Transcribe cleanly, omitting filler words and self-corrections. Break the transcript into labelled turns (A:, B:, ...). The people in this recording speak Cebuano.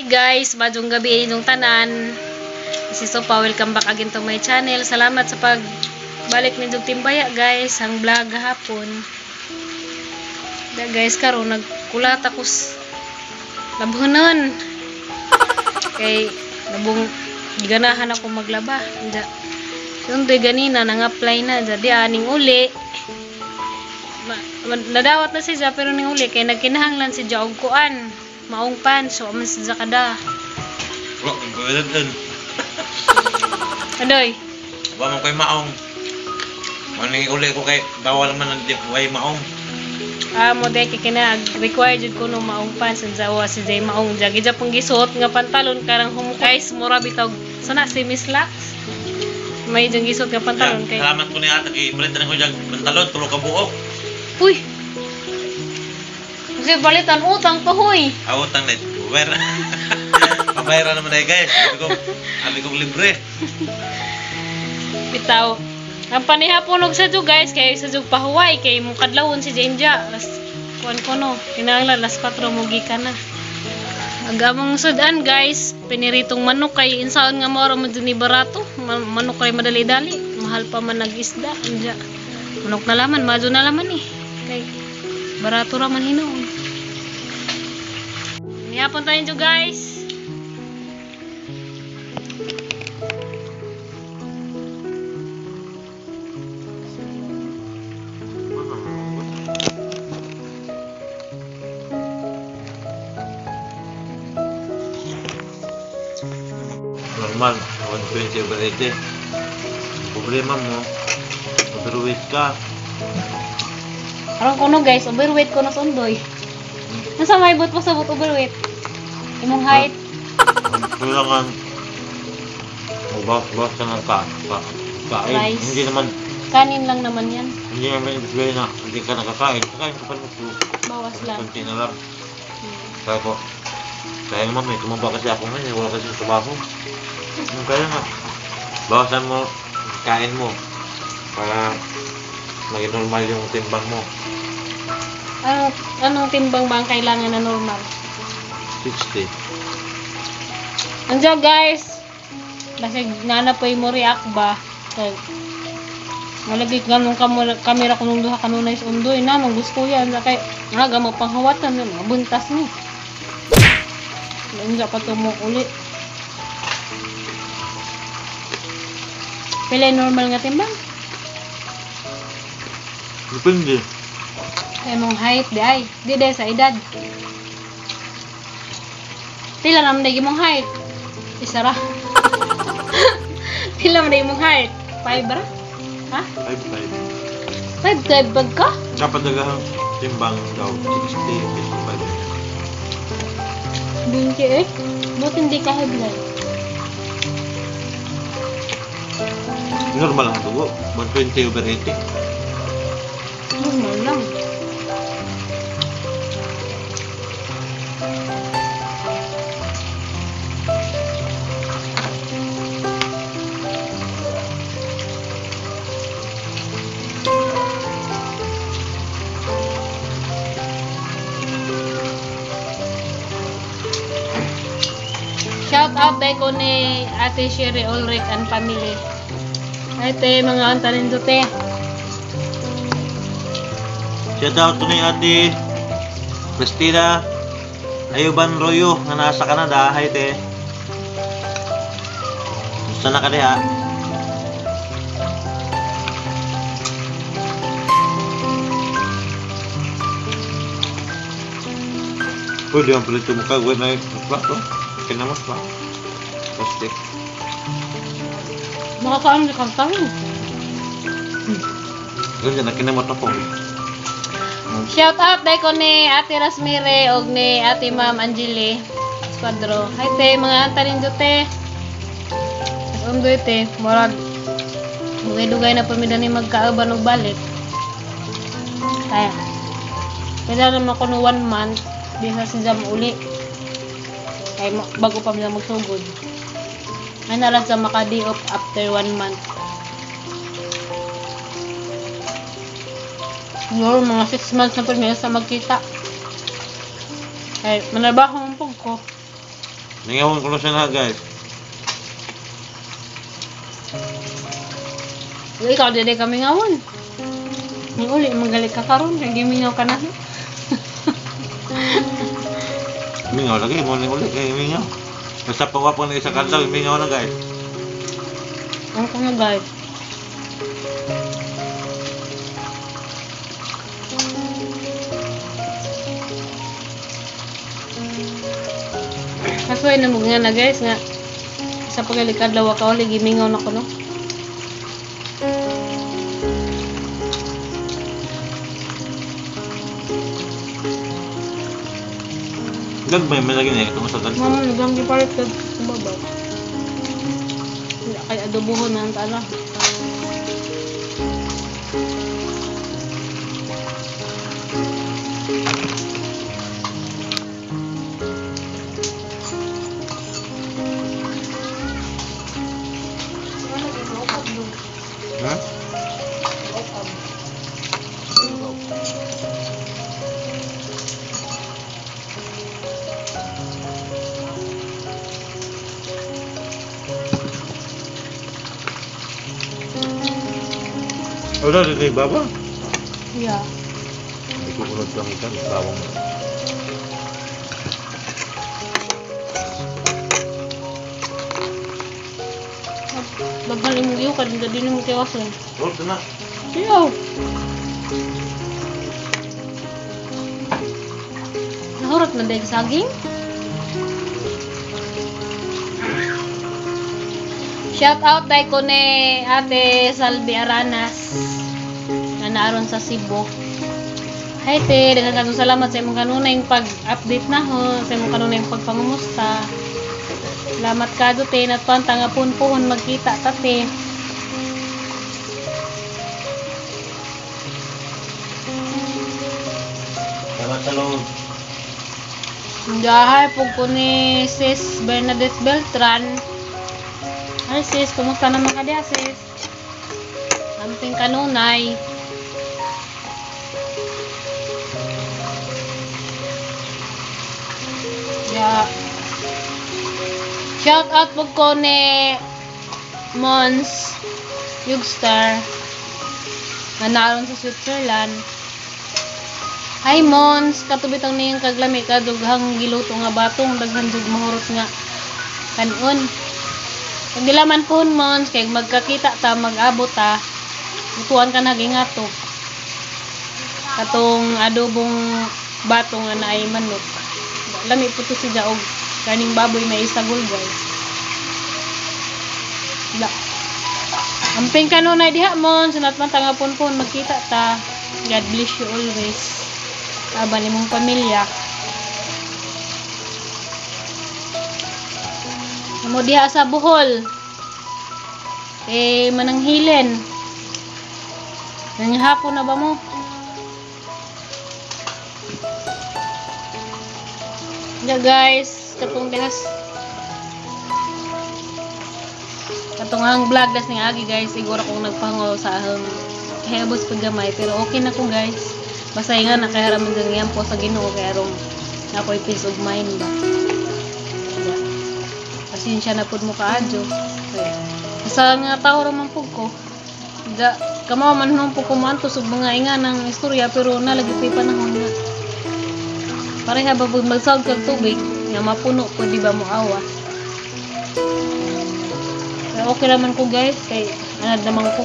A: Guys, maayong gabi inyong tanan. Si Sopa, welcome back again to my channel. Salamat sa pagbalik ninyong timbaya guys, ang vlog hapon. Da guys, karon nagkulat ako labhonon. Kay labong ganahan ako maglaba. Da. Sundoy ganina nang-apply na jadi aning uli. Nadawat na siya pero ning uli kay nagkinahanglan si og kuan. Maong pan, so aman sa kada.
B: Bro, ang dun.
A: Adoy.
B: Wa man ko'y maong. Maning uli ko kay bawal man ang way maong.
A: Ah, mo day kay kina required jud ko no maong pants ang jawa si Jay maong jagi ja pong gisuot nga pantalon karang humuko. Guys, mura bitaw sana si Miss Lux. May jang gisuot nga pantalon kay.
B: Salamat ko ni ate kay palit na ko jang pantalon tulo ka buok.
A: Uy. Kasi balitan utang pa huy.
B: Ah, utang na wer. Pabayaran naman ay guys. Sabi kong libre.
A: Bitaw. Ang panihapon og sadyo guys kay sadyo pahuway kay mong kadlawon si Jenja. Las kuan ko no. Kinahanglan las 4 mo gikan na. Agamong sudan guys, piniritong manok kay insaon nga mao ra man ni barato. Manok kay madali-dali, mahal pa man nag-isda. Anja. Manok na laman, madyo na laman eh. Kay barato ra man hinuon. Nihapon tayo dyan guys.
B: Normal, 120 over 80. Problema mo, overweight ka.
A: Aron ko no guys, overweight ko na sundoy. Nasa may but mo sa but overweight? Imong height.
B: Kailangan magbawas-bawas ka ng kain.
A: Rice.
B: Hindi naman
A: kanin lang naman yan.
B: Hindi naman ibig sabihin na hindi ka nakakain. Kakain ka pa rin po.
A: Bawas lang.
B: Konti na lang. Kaya ko, kaya naman may tumaba kasi ako ngayon. Wala kasi trabaho. Kaya nga, bawasan mo, kain mo. Para maging normal yung timbang mo.
A: Anong timbang ba ang kailangan na normal?
B: 60.
A: Andiyan guys, basig nana po yung mo react ba? Kay, malagit nga nung kamera ko nung duha kanunay sa undoy na, gusto yan. Kay, nga mo panghawatan, mga buntas ni. Andiyan pa tumok uli. Pila normal nga timbang?
B: Depende.
A: Kaya mong height, di ay. Di di sa edad. Pila naman di mong height? Isa ra. Pila naman di mong height? 5 ra? Ha?
B: 5'5".
A: 5'5 bag ka?
B: Dapat nagahang timbang daw. 60, 55.
A: Binti eh. Buti hindi ka high blood.
B: Normal ang dugo. 120 over 80.
A: Normal lang. Shout out day ko ni Ate Sherry Ulrich and family. Ay te, mga antanin do te.
B: Shout out to ni Ate Christina Ayuban Royo nga nasa Canada. Hi te. Gusto na ka diha? Pwede ang palito mo ka. Wait na plato. Kinamos pa. Plastic.
A: Makakaano ni kang tao.
B: Ganyan, nakinamot ako.
A: Shout out day ko ni Ate Rasmire og ni Ate Ma'am Angeli Squadro. Hi te, mga antanin do te. As undoy te, murag dugay-dugay na pamida ni magkauban og balik. Kaya pwede naman ko no 1 month di sa si Jam uli. Kay bago pa nila magsugod. Ay nalang sa maka-day off after 1 month. Siguro mga 6 months na po nila sa magkita. Kay manarbaho man pug ko.
B: Ningawon ko na siya na guys.
A: Uy, ikaw dili kami ngawon. Ni uli magalit ka karon, kay gimingaw ka na.
B: Mingaw lagi mo ni uli kay mingaw. Basta pagwapo na isa kadlaw, mingaw na guys.
A: Ang ko na guys. Kasoy na mo nga na guys nga sa pagalikad kadlaw ka uli gimingaw na ko no.
B: Gagmay man lagi niya itong sa dagko.
A: Mama, nagang gipalit ka sa babaw. Wala kay adobohon na ang tala.
B: Ha? Wala rin kay Baba.
A: Yeah.
B: Hindi ko kunod kang ikan, bawang.
A: Daghan imong giyo ka din mo tiwason.
B: Oh, ito na.
A: Siyo. Nahurot man dahil saging. Shout out dahil ko ni Ate Salvi Aranas na naaron sa Cebu. Hi te, daghan kayong salamat sa imong kanunay pag-update na ho, sa imong kanunay pagpangumusta. Salamat kado te, natpanta nga punpuhon magkita ta te.
B: Salamat sa loob.
A: Dahay pug ko ni Sis Bernadette Beltran. Hi sis, kumusta naman ka diha sis? Amping kanunay. Yeah. Shout out po ko ni Mons Yugstar na naroon sa Switzerland. Hi Mons, katubitang niyang kaglami ka dughang giluto nga batong daghan jud mahurot nga kanon. Kung dila man pohon Mons kay magkakita ta mag-abot ta. Lutuan ka na gingato. Katong adobong batong nga naay manok. Lami po to si Jaog. Kaning baboy may isagol guys. La. Amping kanunay diha Mons, sunat man ta nga punpon magkita ta. God bless you always. Aban imong pamilya. Amo diha sa Bohol. Eh mananghilen. Nanghapon na ba mo? Ya guys, katong dihas. Katong ang vlog das ning agi guys, siguro kung nagpangaw sa ahong kay abos pag gamay, pero okay na ko guys. Basta nga nakaharaman ganyan po sa Ginoo kay arong ako'y peace of mind ba. Yeah. Pasensya na pud mo kaadyo. Okay. Sa nga tao ra man pud ko. Da kamo man nung pud ko moantos og mga inga ng istorya pero nalagi pa'y panahon na. Pareha ba pud magsaog kag tubig nga mapuno pwede ba mo awas. Pero okay raman ko guys kay anad naman ko.